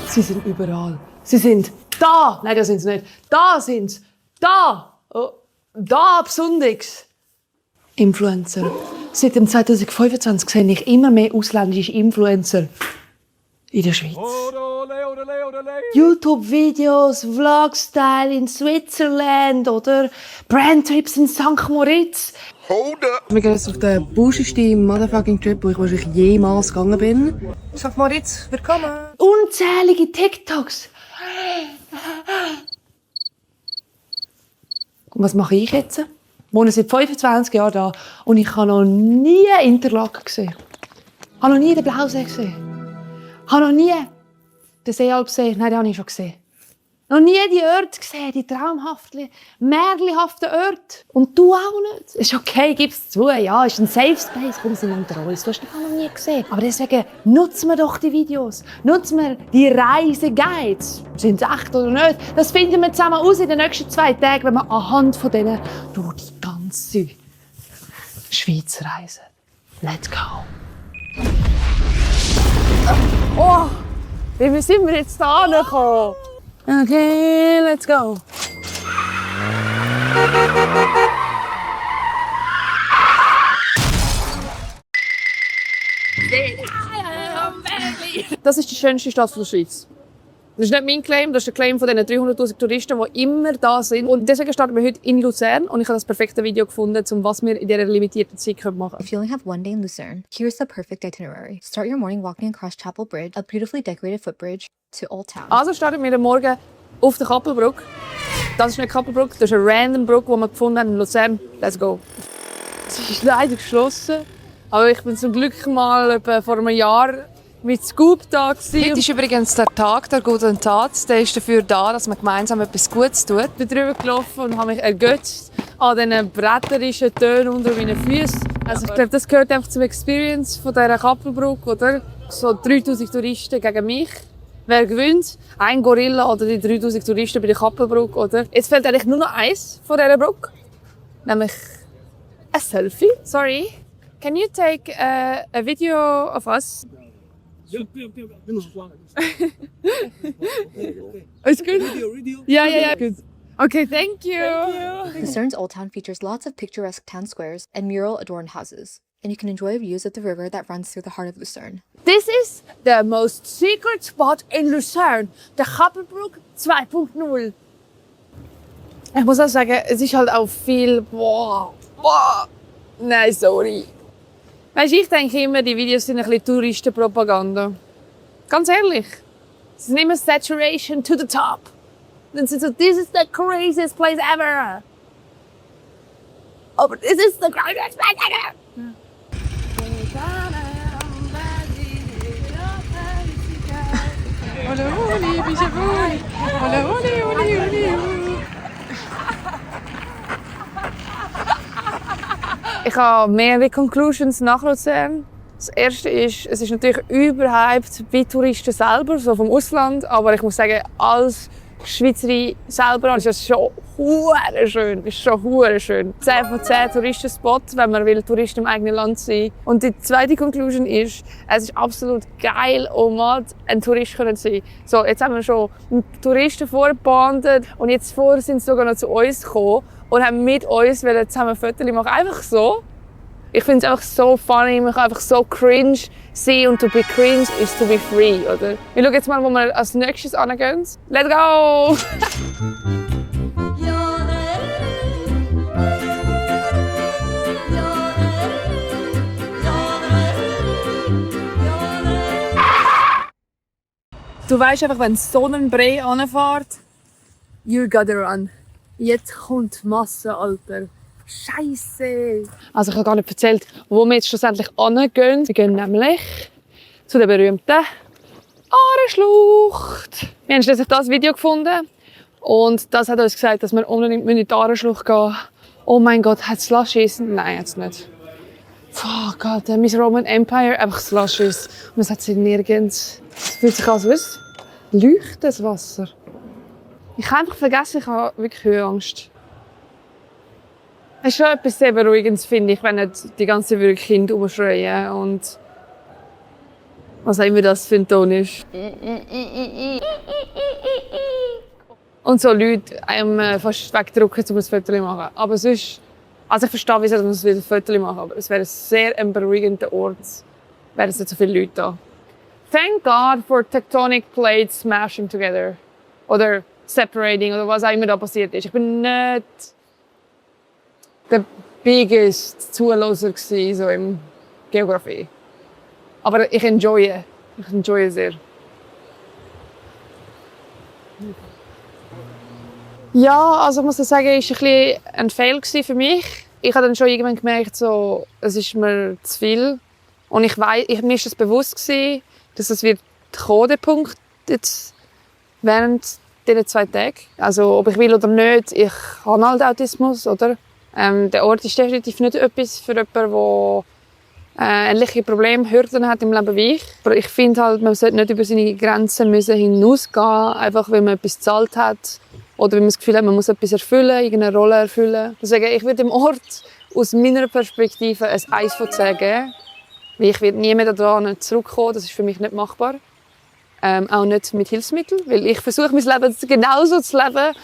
Sie sind überall. Sie sind da. Nein, da sind sie nicht. Da sind sie. Da. Oh. Da besonders. Influencer. Seit dem 2025 sehe ich immer mehr ausländische Influencer in der Schweiz. YouTube-Videos, Vlog-Style in Switzerland oder Brandtrips in St. Moritz. Wir gehen jetzt auf den buschigsten motherfucking Trip, wo ich wahrscheinlich jemals gegangen bin. St. Moritz, willkommen. Unzählige TikToks. Und was mache ich jetzt? Ich wohne seit 25 Jahren da und ich habe noch nie Interlaken gesehen. Ich habe noch nie den Blausee gesehen. Ich habe noch nie den Seealp gesehen. Nein, den habe ich schon gesehen. Noch nie die Orte gesehen, die traumhaften, märchenhaften Orte. Und du auch nicht. Ist okay, gib es zu. Ja, ist ein Safe Space. Komm, sind unter uns. Du hast den auch noch nie gesehen. Aber deswegen nutzen wir doch die Videos. Nutzen wir die Reiseguides. Sind sie echt oder nicht? Das finden wir zusammen aus in den nächsten 2 Tagen, wenn wir anhand von denen durch die ganze Schweiz reisen. Let's go. Oh, wie sind wir jetzt da angekommen? Okay, let's go. Das ist die schönste Stadt der Schweiz. Das ist nicht mein Claim, das ist der Claim von den 300'000 Touristen, die immer da sind. Und deswegen starten wir heute in Luzern und ich habe das perfekte Video gefunden, um was wir in dieser limitierten Zeit machen können. If you only have one day in Lucerne, here's the perfect itinerary. Start your morning walking across Chapel Bridge, a beautifully decorated footbridge, to Old Town. Also starten wir Morgen auf der Kappelbrücke. Das ist nicht Kappelbrücke, das ist eine random Brücke, die wir gefunden haben in Luzern. Let's go. Sie ist leider geschlossen, aber ich bin zum Glück mal etwa vor einem Jahr mit Scoop da gewesen. Heute ist übrigens der Tag der guten Tat. Der ist dafür da, dass man gemeinsam etwas Gutes tut. Ich bin drüber gelaufen und habe mich ergötzt an diesen bretterischen Tönen unter meinen Füßen. Also ich glaube, das gehört einfach zum Experience von dieser Kappelbrücke, oder? So 3000 Touristen gegen mich. Wer gewinnt? Ein Gorilla oder die 3000 Touristen bei der Kappelbrücke, oder? Jetzt fehlt eigentlich nur noch eins von dieser Brücke. Nämlich ein Selfie. Sorry. Can you take a video of us? It's good? Yeah. Good. Okay, thank you. Lucerne's Old Town features lots of picturesque town squares and mural-adorned houses, and you can enjoy views of the river that runs through the heart of Lucerne. This is the most secret spot in Lucerne, der Kappelbrücke 2.0. Ich muss auch sagen, es ist halt auch viel Nein, sorry. Weißt, ich denke immer, die Videos sind ein bisschen Touristenpropaganda. Ganz ehrlich. Es sind immer Saturation to the top. Dann sind so, this is the craziest place ever. Aber this is the craziest place ever. Ich habe mehrere Conclusions nach Luzern. Das erste ist, es ist natürlich überhyped bei Touristen selber, so vom Ausland. Aber ich muss sagen, als Schweizerin selber ist es schon hure schön. Ist schon hure schön. 10 von 10 Touristenspots, wenn man will, Tourist im eigenen Land sein. Und die zweite Conclusion ist, es ist absolut geil, mal ein Tourist zu sein. So, jetzt haben wir schon Touristen vorgebandet und jetzt vorher sind sie sogar noch zu uns gekommen und haben mit uns zusammen Fotos machen. Einfach so. Ich finde es einfach so funny, man kann einfach so cringe sein und to be cringe is to be free, oder? Wir schauen jetzt mal, wo wir als nächstes hingehen. Let's go! Du weißt einfach, wenn Sonnenbrei anfährt, you gotta run. Jetzt kommt die Masse, Alter. Scheisse! Also ich habe gar nicht erzählt, wo wir jetzt schlussendlich hingehen. Wir gehen nämlich zu der berühmten Aareschlucht. Wir haben schließlich das Video gefunden und das hat uns gesagt, dass wir unbedingt in die Aareschlucht gehen müssen. Oh mein Gott, hat es Slushies? Nein, jetzt nicht. Oh Gott, mein Roman Empire, einfach Slushies. Und es hat sie nirgends. Es fühlt sich an wie leuchtendes Wasser. Ich habe einfach vergessen, ich habe wirklich Höhenangst. Es ist schon etwas sehr Beruhigendes, finde ich, wenn nicht die ganze Zeit Kinder rumschreien. Und Was auch immer das für ein Ton ist. Und so Leute einem fast wegdrücken, um ein Foto zu machen. Aber sonst, also ich verstehe, wieso man ein Foto machen will, aber es wäre ein sehr beruhigender Ort. Wären nicht so viele Leute da. Thank God for tectonic plates smashing together. Oder separating, oder was auch immer da passiert ist. Ich bin nicht der biggest Zuhörer gewesen, so in Geografie. Aber ich enjoye sehr. Ja, also ich muss sagen, es war ein Fail für mich. Ich habe dann schon irgendwann gemerkt, so, es ist mir zu viel. Und mir war es bewusst gewesen, dass es wird kommen, der Punkt jetzt während diesen 2 Tagen. Also ob ich will oder nicht, ich habe halt Autismus, oder? Der Ort ist definitiv nicht etwas für jemanden, der ähnliche Probleme, Hürden hat im Leben wie ich. Aber ich finde halt, man sollte nicht über seine Grenzen hinausgehen, einfach weil man etwas gezahlt hat. Oder wenn man das Gefühl hat, man muss etwas erfüllen, irgendeine Rolle erfüllen. Deswegen, ich würde dem Ort aus meiner Perspektive ein 1 von 10 geben. Weil ich werde nie mehr daran zurückkommen, das ist für mich nicht machbar. Auch nicht mit Hilfsmitteln, weil ich versuche, mein Leben genauso zu leben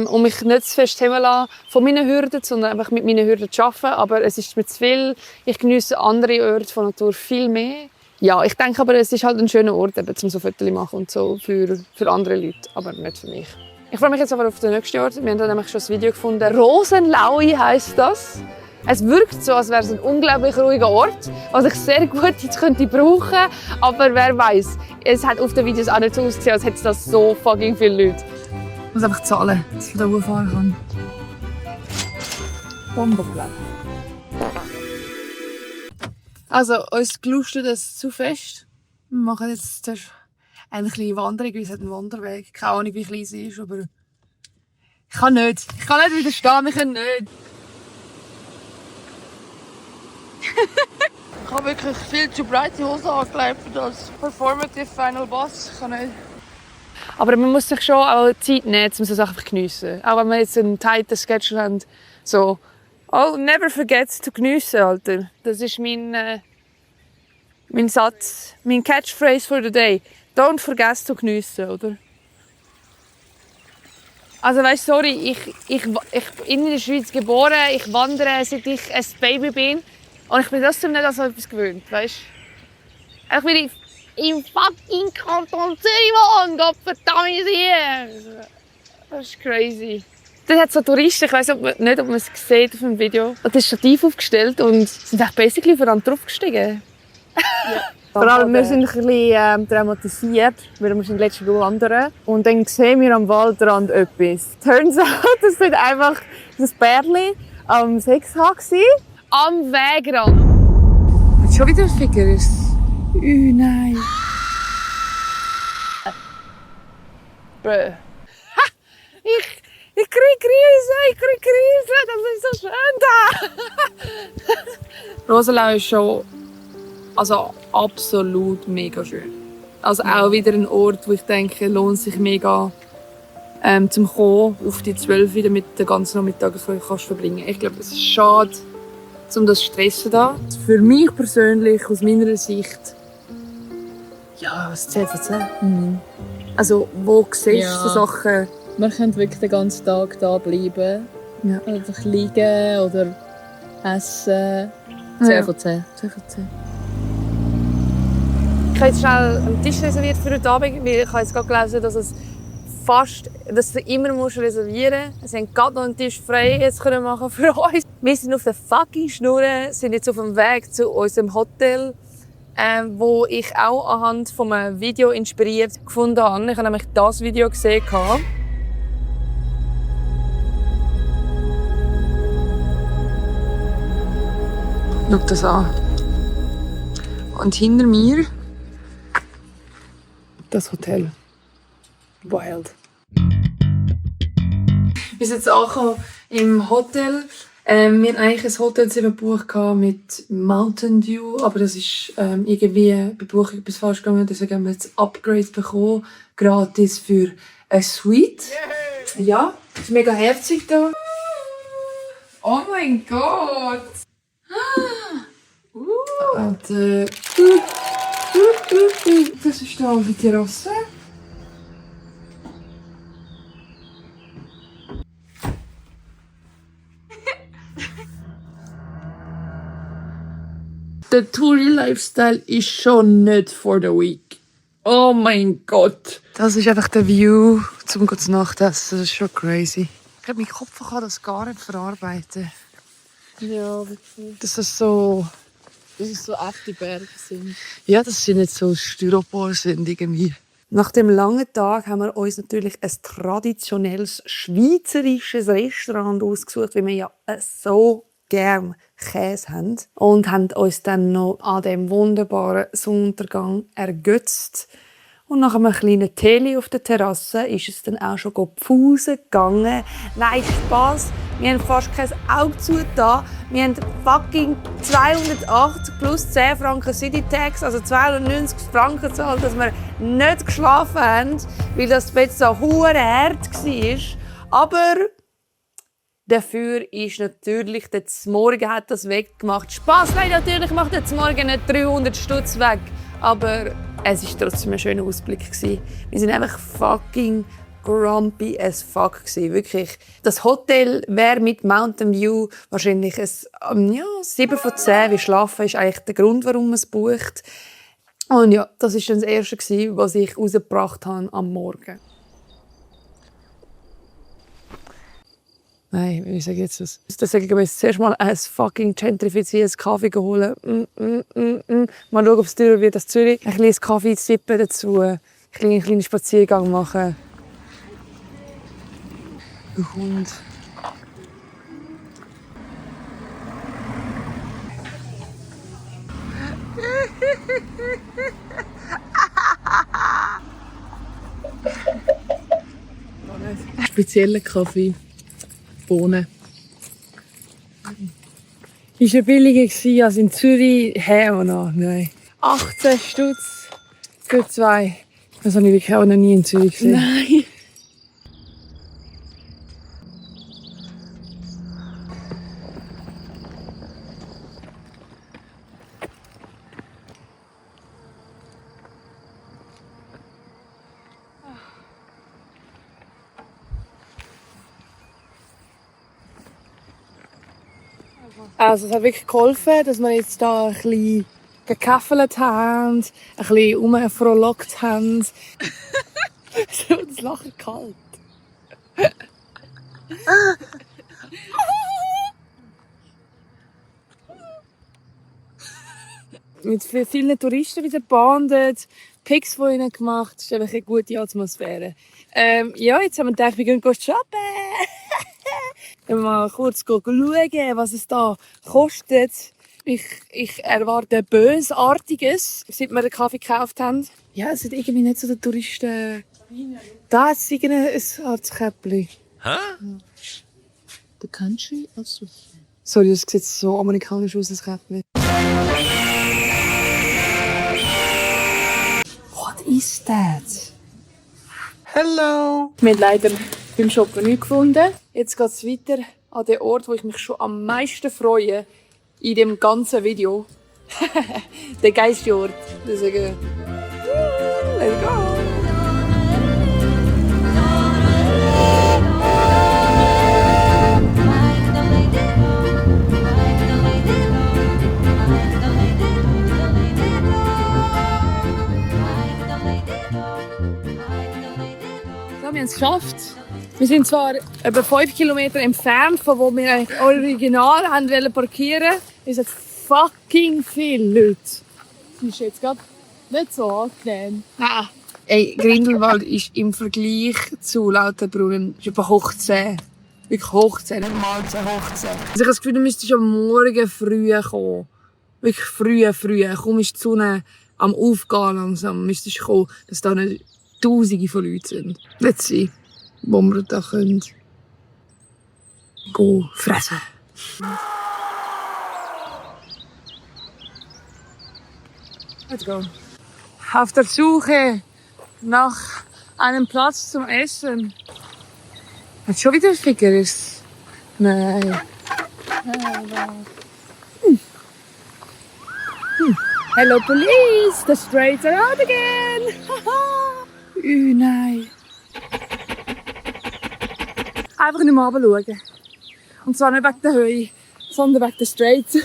und mich nicht zu fest hemmen lassen von meinen Hürden, sondern einfach mit meinen Hürden zu arbeiten. Aber es ist mir zu viel. Ich genieße andere Orte von Natur viel mehr. Ja, ich denke aber, es ist halt ein schöner Ort, eben, um so Fotos zu machen und so für andere Leute, aber nicht für mich. Ich freue mich jetzt aber auf den nächsten Ort. Wir haben da nämlich schon ein Video gefunden. Rosenlaui heisst das. Es wirkt so, als wäre es ein unglaublich ruhiger Ort, was ich sehr gut jetzt könnte brauchen. Aber wer weiß, es hat auf den Videos auch nicht so ausgesehen, als hätte es das so fucking viele Leute. Ich muss einfach zahlen, dass ich da fahren kann. Bombenplatz. Also, uns gelüstet es zu fest. Wir machen jetzt zuerst eine kleine Wanderung, weil es hat einen Wanderweg. Keine Ahnung, wie klein sie ist, aber ich kann nicht widerstehen, wir können nicht. Ich habe wirklich viel zu breite Hose angelegt für das Performative Final Boss. Ich kann nicht. Aber man muss sich schon auch Zeit nehmen, um so Sachen zu geniessen. Auch wenn wir jetzt einen tighten Sketch haben, so «Oh, never forget to geniessen», Alter. Das ist mein Satz, mein Catchphrase for the day. «Don't forget to geniessen», oder? Also weißt, sorry, ich bin in der Schweiz geboren, ich wandere, seit ich ein Baby bin. Und ich bin trotzdem nicht an so etwas gewöhnt, weißt du? Ich bin im fucking Kanton Zürich wohnen, Gottverdammt. Das ist crazy. Dort hat es so Touristen, ich weiss nicht, ob man es sieht auf dem Video. Und das ist Stativ aufgestellt und sind echt basically voran draufgestiegen. Ja. Vor allem, wir sind ein bisschen traumatisiert, weil wir sind letztes Mal wandern. Und dann sehen wir am Waldrand etwas. Turns out, das ist einfach das Bärli am 6 war. Am Wegrand. Hat schon wieder ein Ficker? Nein. Bruh. Ich krieg Krise, das ist so schön da. Rosenlau ist schon absolut mega schön. Also auch wieder ein Ort, wo ich denke, lohnt sich mega zum Kommen auf die 12 wieder mit den ganzen Nachmittag kannst verbringen. Ich glaube, es ist schade, um das Stressen da. Für mich persönlich, aus meiner Sicht, ja, was zählt jetzt? Also, wo siehst du so Sachen? Man könnte wirklich den ganzen Tag da bleiben. Ja. Einfach liegen oder essen. 10 von 10. 10 von 10. Ich habe jetzt schnell einen Tisch reserviert für heute Abend, weil ich habe jetzt gerade gelesen, dass du immer reservieren musst. Sie haben gerade noch einen Tisch frei jetzt machen für uns. Wir sind auf der fucking Schnur, sind jetzt auf dem Weg zu unserem Hotel, wo ich auch anhand von einem Video inspiriert gefunden habe. Ich habe nämlich das Video gesehen. Schau das an. Und hinter mir das Hotel. Wild. Wir sind jetzt angekommen im Hotel. Wir hatten eigentlich ein Hotelzimmer gebucht mit Mountain View, aber das ist irgendwie bei Buchung etwas falsch gegangen. Deswegen haben wir jetzt Upgrades bekommen, gratis für eine Suite. Ja, ist mega herzig da. Oh mein Gott! Und Das ist da die Terrasse. Der Touri-Lifestyle ist schon nicht for the week. Oh mein Gott. Das ist einfach der View zum guten Nachtessen. Das ist schon crazy. Ich glaube, mein Kopf kann das gar nicht verarbeiten. Ja, wirklich. Das ist so... Das ist so echte Berge sind. Ja, das sind nicht so Styropor sind irgendwie. Nach dem langen Tag haben wir uns natürlich ein traditionelles schweizerisches Restaurant ausgesucht, weil wir ja so gerne Käse haben. Und haben uns dann noch an dem wunderbaren Sonnenuntergang ergötzt. Und nach einem kleinen Tee auf der Terrasse ist es dann auch schon Pfause gegangen. Nein, Spass. Wir haben fast kein Auge zugetan. Wir haben fucking 280 plus 10 Franken City Tax, also 290 Franken gezahlt, dass wir nicht geschlafen haben, weil das Bett so hure hart war. Aber dafür ist natürlich der Morgen hat das weggemacht. Spass, nein, natürlich macht der Morgen nicht 300 Stutz weg. Aber es war trotzdem ein schöner Ausblick. Wir sind einfach fucking grumpy as fuck. Wirklich. Das Hotel wäre mit Mountain View wahrscheinlich ein 7 von 10. Wie schlafen ist eigentlich der Grund, warum man es bucht. Und ja, das war dann das Erste, was ich rausgebracht habe am Morgen. Nein, wie sage ich jetzt das? Dann sage ich, wir zuerst mal ein fucking gentrifiziertes Kaffee holen. Mal schauen, ob es teurer wird als Zürich. Ein kleines Kaffee sippen dazu. Einen kleinen Spaziergang machen. Hund. Spezieller Kaffee. Bohnen. Ist ja billiger als in Zürich. Nein. 18 Stutz für 2. Das habe ich wirklich auch noch nie in Zürich gesehen. Nein. Also es hat wirklich geholfen, dass wir jetzt da ein bisschen gekaffelt haben, ein bisschen rumfrohlockt haben. So, das Lachen kalt. Mit vielen Touristen wieder gebandet, Pics von ihnen gemacht. Das ist einfach eine gute Atmosphäre. Ja, jetzt haben wir gedacht, wir gehen shoppen. Mal kurz schauen, was es da kostet. Ich erwarte Bösartiges, seit wir den Kaffee gekauft haben. Ja, es sind irgendwie nicht so der Touristen. Da ist ein Arztkäppli. Hä? The Country? Also. Sorry, das sieht so amerikanisch aus, das Käppli. What is that? Hello. Wir haben leider beim Shoppen nichts gefunden. Jetzt geht es weiter an den Ort, wo ich mich schon am meisten freue in dem ganzen Video. Der geilste Ort. Deswegen, let's go! So, wir haben es geschafft. Wir sind zwar etwa 5 Kilometer entfernt, von wo wir eigentlich original parkieren wollten. Es sind fucking viele Leute. Das ist jetzt gerade nicht so angenehm. Nein. Ey, Grindelwald ist im Vergleich zu Lauterbrunnen etwa hoch 10. Wirklich hoch 10, nicht mal 10, hoch 10. Also ich habe das Gefühl, du müsstest am Morgen früh kommen. Wirklich früh. Kaum ist die Sonne am Aufgehen langsam. Müsstest du kommen, dass da nicht Tausende von Leuten sind. Let's see, wo wir da können gehen fressen. Let's go. Auf der Suche nach einem Platz zum Essen. Hat schon wieder Figgers? Nein. Hello police, the straights are out again. Nein. Einfach nicht mehr runterschauen. Und zwar nicht wegen der Höhe, sondern wegen der Straights.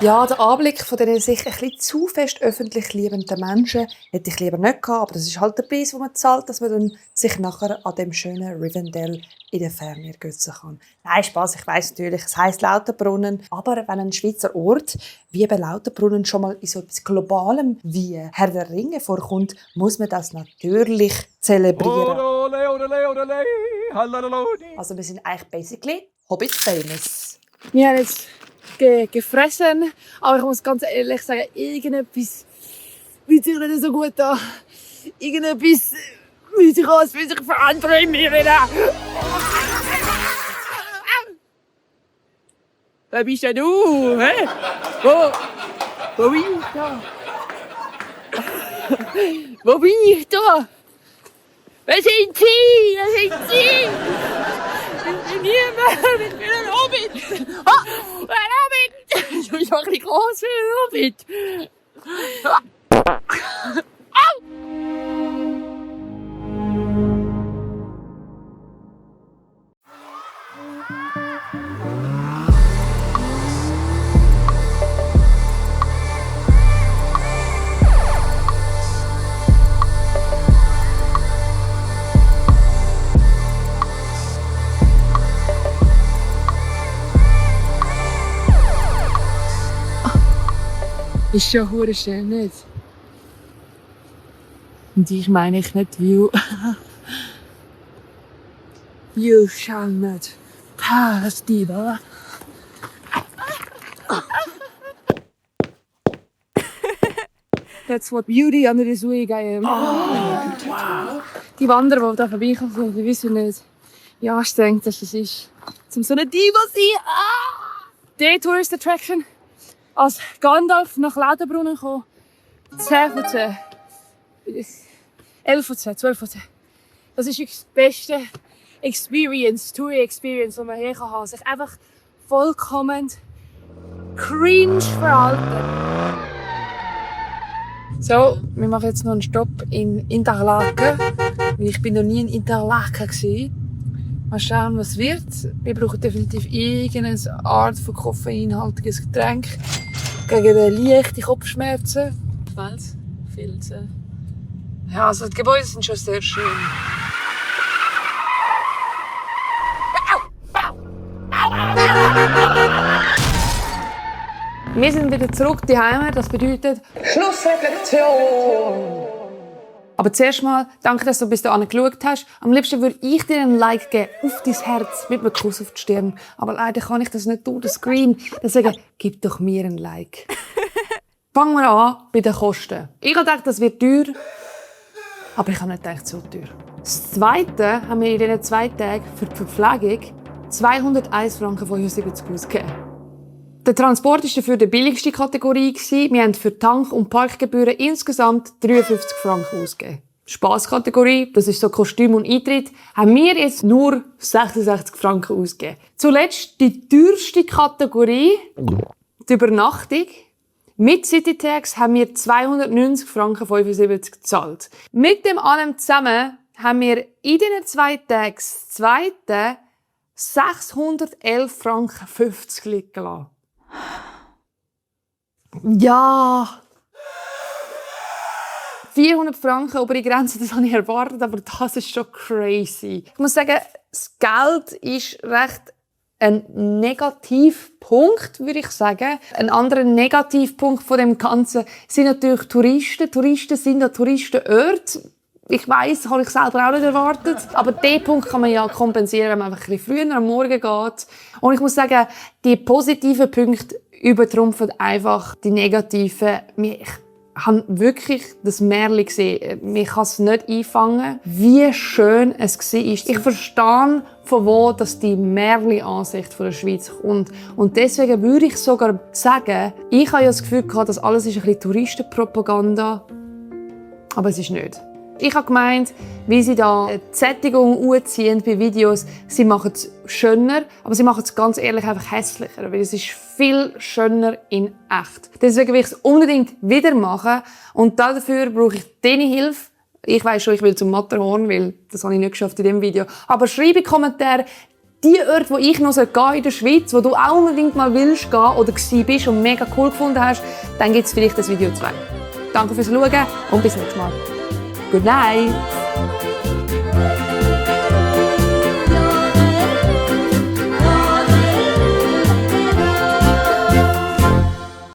Ja, der Anblick von diesen sich ein bisschen zu fest öffentlich liebenden Menschen hätte ich lieber nicht gehabt, aber das ist halt der Preis, den man zahlt, dass man dann sich nachher an dem schönen Rivendell in der Ferne ergötzen kann. Nein, Spass, ich weiss natürlich, es heisst Lauterbrunnen, aber wenn ein Schweizer Ort wie eben Lauterbrunnen schon mal in so etwas Globalem wie Herr der Ringe vorkommt, muss man das natürlich zelebrieren. Also wir sind eigentlich basically Hobbit famous. Wir haben jetzt gefressen, aber ich muss ganz ehrlich sagen, irgendetwas fühlt sich nicht so gut an. Irgendetwas fühlt sich an, als würde sich verändern in mir wieder. Wer bist denn du? Hä? Wo bin ich da? Wo bin ich da? Wer sind Sie? Wer sind Sie? Ich bin niemand, ich bin ein Hobbit. Oh, ein Hobbit. Du bist auch ein bisschen groß für ein Hobbit. Au! Ist schon hure schön, nicht? Und ich meine ich nicht View. You shall not pass, Diva. That's what beauty under this wig I am. Oh, wow. Die Wanderer, die da vorbeikommen, die wissen nicht, wie anstrengend das ist, um so eine Diva zu sein. Ah! Die Tourist Attraction. Als Gandalf nach Lauterbrunnen kam, 10 von 10. 11 von 10, 12 von 10. Das ist die beste Tour Experience, die man hier haben kann. Sich einfach vollkommen cringe verhalten. So, wir machen jetzt noch einen Stopp in Interlaken. Ich bin noch nie in Interlaken gewesen. Mal schauen, was wird. Wir brauchen definitiv irgendeine Art von koffeinhaltiges Getränk gegen leichte Kopfschmerzen. Fels, Filze. Ja, also die Gebäude sind schon sehr schön. Wir sind wieder zurück in die Heimat. Das bedeutet Schlussreflexion. Aber zuerst mal, danke, dass du bis dahin geschaut hast. Am liebsten würde ich dir ein Like geben auf dein Herz mit einem Kuss auf die Stirn. Aber leider kann ich das nicht durch den Screen. Deswegen gib doch mir ein Like. Fangen wir an bei den Kosten. Ich habe gedacht, das wird teuer. Aber ich habe nicht gedacht, so teuer. Das Zweite haben wir in diesen 2 Tagen für die Verpflegung 201 Franken 75 ausgegeben. Der Transport war dafür die billigste Kategorie. Wir haben für Tank- und Parkgebühren insgesamt 53 Franken ausgegeben. Spaßkategorie, das ist so Kostüm und Eintritt, haben wir jetzt nur 66 Franken ausgegeben. Zuletzt die teuerste Kategorie, die Übernachtung. Mit Citytax haben wir 290 Franken 75 gezahlt. Mit dem allem zusammen haben wir in diesen 2 Tagen das zweite 611 Franken 50 liegen lassen. Ja. 400 Franken über die Grenze, das habe ich erwartet, aber das ist schon crazy. Ich muss sagen, das Geld ist recht ein Negativpunkt, würde ich sagen. Ein anderer Negativpunkt von dem Ganzen sind natürlich Touristen. Touristen sind an Touristenorten. Ich weiss, habe ich selber auch nicht erwartet. Aber diesen Punkt kann man ja kompensieren, wenn man einfach ein bisschen früher am Morgen geht. Und ich muss sagen, die positiven Punkte übertrumpfen einfach die negativen. Ich habe wirklich das Märchen gesehen. Ich kann es nicht einfangen, wie schön es war. Ich verstehe, von wo dass die Märchen-Ansicht der Schweiz kommt. Und deswegen würde ich sogar sagen, ich habe ja das Gefühl gehabt, dass alles ist ein bisschen Touristenpropaganda. Aber es ist nicht. Ich habe gemeint, wie sie da die Sättigung anziehen bei Videos, sie machen es schöner, aber sie machen es ganz ehrlich einfach hässlicher, weil es ist viel schöner in echt. Deswegen will ich es unbedingt wieder machen und dafür brauche ich deine Hilfe. Ich weiss schon, ich will zum Matterhorn, weil das habe ich nicht geschafft in diesem Video. Aber schreibe in die Kommentare, die Orte, wo ich noch gehen in der Schweiz, wo du auch unbedingt mal willst gehen oder gewesen bist und mega cool gefunden hast, dann gibt es vielleicht das Video 2. Danke fürs Schauen und bis nächstes Mal. Good night!